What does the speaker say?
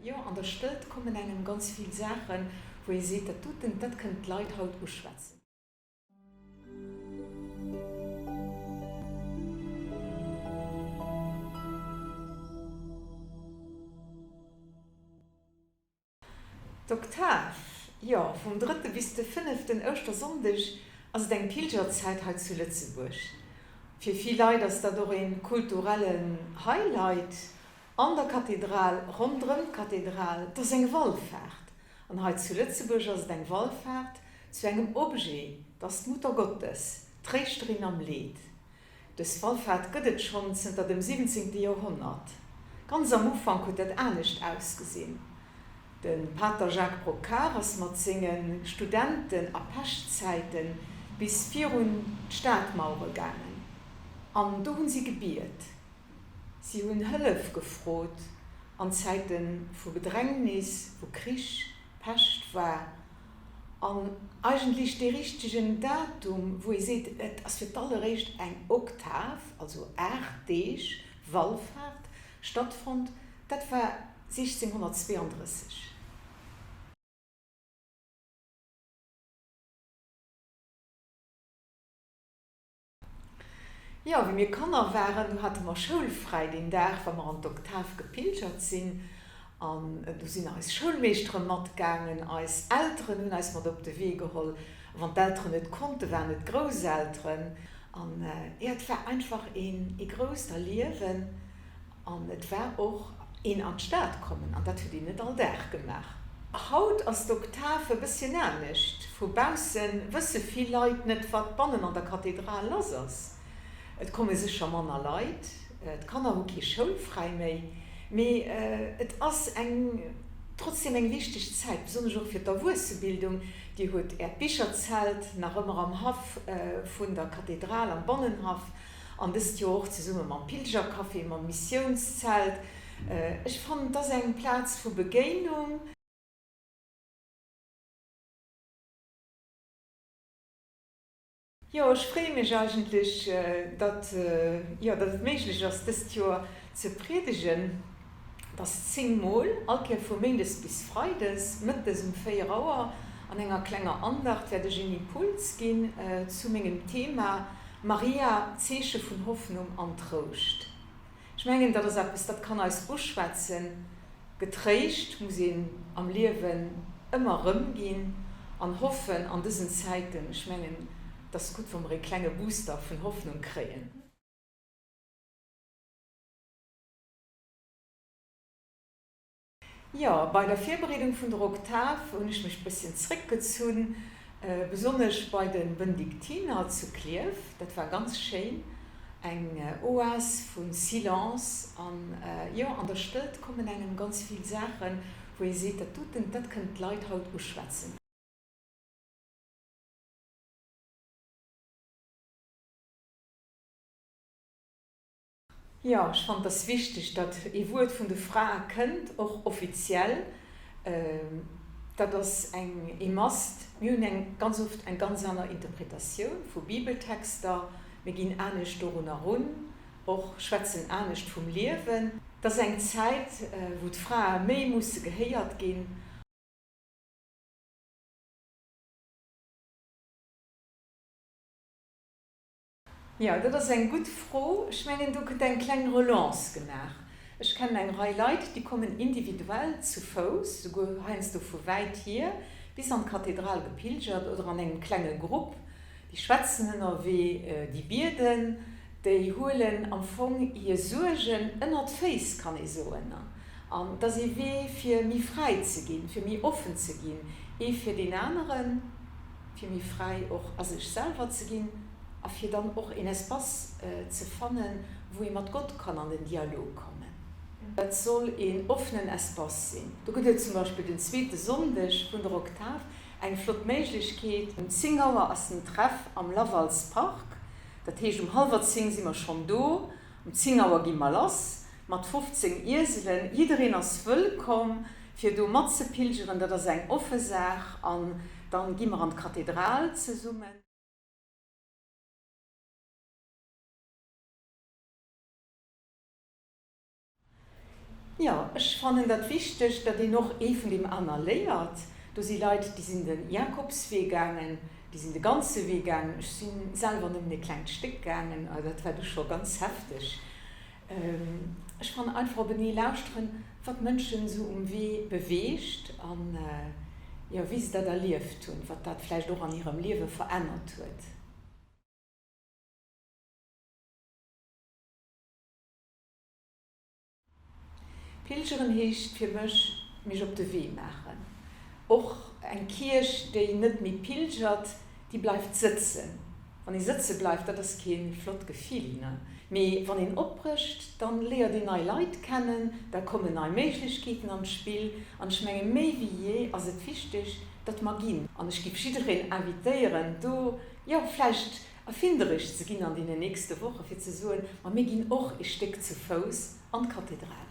Jo, an der Stëllt kommen engem ganz vill Saachen, wou ee seet, dat doten, dat kënnt d'Leit haut uschwätzen. D'Oktav, jo, vum drëtte bis de fënneften Ouschtersonndeg ass et eng Pilgerzäit hei zu Lëtzebuerg. Fir vill Leit ass dat och ee kulturellen Highlight an der Kathedral, ronderëm d'Kathedral. Et ass eng Wallfaart an hei zu Lëtzebuerg ass et eng Wallfaart zu engem Objet, 't ass d'Muttergottes, d'Tréischterin am Leed. Dës Wallfaart gëtt et schonn zënter dem 17. Joerhonnert. Ganz am Ufank huet dat anescht ausgesinn. De Pater Jacques Brocquart ass mat senge Studenten a Peschtzäite bis virun d'Stadmauere gaangen an do hunn si gebiet. Si hunn Hëllef gefrot an Zäite vu Bedrängnis, wou Krich, Pescht war an eigentlech dee richtegen Datum, wou ee seet, et ass fir d'alleréischt eng Oktav, also 8 Deeg Wallfaart, stattfonnt, dat war 1632. Jo, wéi mir Kanner waren, do hate mer schoulfräi deen Dag, wa mer an d'Oktav gepilgert sinn. An do sinn eis Schoulmeeschtere matgaangen, eis Elteren hunn eis mat op de Wee geholl. A wann d'Elteren net konnten, waren et d'Grousselteren. An jo, et war einfach een ee grousst Erliewen. An et war och een an d'Stad kommen, an dat huet een net all Dag gemaach. Haut ass d'Oktav e bësschen anescht. Vu bausse wësse vill Leit net, wat bannen an der Kathedral lass ass. Et komme sécher manner Leit, d'Kanner hu kee Schoulfräi méi, mee et ass eng trotzdeem eng wichteg Zäit, besonnesch och fir d'Erwuessebildung. Dir hutt Äert Bicherzelt nach ëmmer am Haff vun der Kathedral, am Bannenhaff. An dëst Joer och zesumme mam Pilgercafé, mam Missiounszelt. Ech fannen, et ass eng Plaz vu Begéinung. Jo, ech freeë mech eigentlech, datt, jo, datt et méiglech ass, dëst Joer ze priedegen. Et ass 10 Mol, all Kéier vu méindes bis freides, mëttes um 4 Auer. An enger klenger Andacht wäert ech een Impuls ginn zu mengem Thema Maria, Zeeche vun Hoffnung an Trouscht. Ech mengen, dat ass eppes, dat kann eis uschwätzen. Getréischt muss een am Liewen ëmmer erëm ginn an hoffen an dësen Zäiten. Ech mengen, et ass gutt, wa mer ee klenge Booster vun Hoffnung kréien. Jo, bei der Virbereedung vun der Oktav hunn ech mech bësschen zréckgezunn, besonnesch bei de Benediktiner zu Klierf. Dat war ganz schéin, eng Oas vu Silence an jo, an der Stëllt kommen engem ganz vill Saachen, wou ee seet, dat doten, dat kënnt d'Leit haut uschwätzen. Jo, ech fannen, et ass wichteg, datt ee Wuert vun de Frae kënnt, och offiziell. Dat ass eng ee Must. Mir hunn eng ganz oft eng ganz aner Interpretatioun vu Bibeltexter. Mir ginn anescht dorunner erun, och schwätzen anescht vum Liewen. Et ass eng Zäit, wou d'Frae méi musse gehéiert ginn. Jo, dat ass eng gutt Fro. Ech mengen, do gëtt eng kleng Relance gemaach. Ech kennen eng Rei Leit, déi kommen individuell zu Fouss, souguer heiansdo vu wäit hier, bis an d'Kathedral gepilgert oder an engem klenge Grupp. Déi schwätzen ënnerwee, déi bieden, déi huelen am Fong hir Suergen ënner d'Féiss, kann ee soen. An et ass ee Wee, fir méi fräi ze ginn, fir méi offen ze ginn, ee fir deen aneren. fir méi fräi och a sech selwer ze ginn a fir dann och een Espace ze fannen, wou ee mat Gott kann an den Dialog kommen. Dat soll een offenen Espace sinn. Do gëtt et zum Beispill den zweete Sonndeg vun der Oktav eng flott Méiglechkeet. Um 10 Auer ass den Treff am Lavals Park, dat heescht um hallwer 10 si mer schonn do, um 10 Auer gi mer lass mat 15 Ieselen. Jiddereen ass wëllkomm. Fir do matzepilgeren, dat ass eng offe Saach an dann gi mer an d'Kathedral zesummen. Jo, ech fannen dat wichteg, datt een och ee vun deem aner léiert. Do si Leit, déi sinn de Jakobswee gaangen, déi sinn de ganze Wee gaangen. Ech si selwer nëmmen e klengt Stéck gaangen, a dat war du scho ganz hefteg. Ech fannen einfach openee lauschteren, wat d'Mënschen esou um Wee beweegt an, jo, wéi se dat erlieft hunn, wat dat vläicht och an hirem Liewe verännert huet. Pilgeren heescht fir mech, mech op de Wee maachen. Och eng Kierch, déi net méi pilgert, déi bleift sëtzen. Wann ee sëtze bleift, dat ass kee flott Gefill, ne? Mee wann een opbrécht, dann léiert een nei Leit kennen, da kommen nei Méiglechkeeten an d'Spill. An ech menge méi wéi jee ass et wichteg, datt mer ginn. An ech giff jiddereen invitéieren, do, jo, vläicht erfinderesch ze ginn an deenen nächste Woche fir ze soen, ma mir ginn och ee Stéck zu Fouss an d'Kathedral.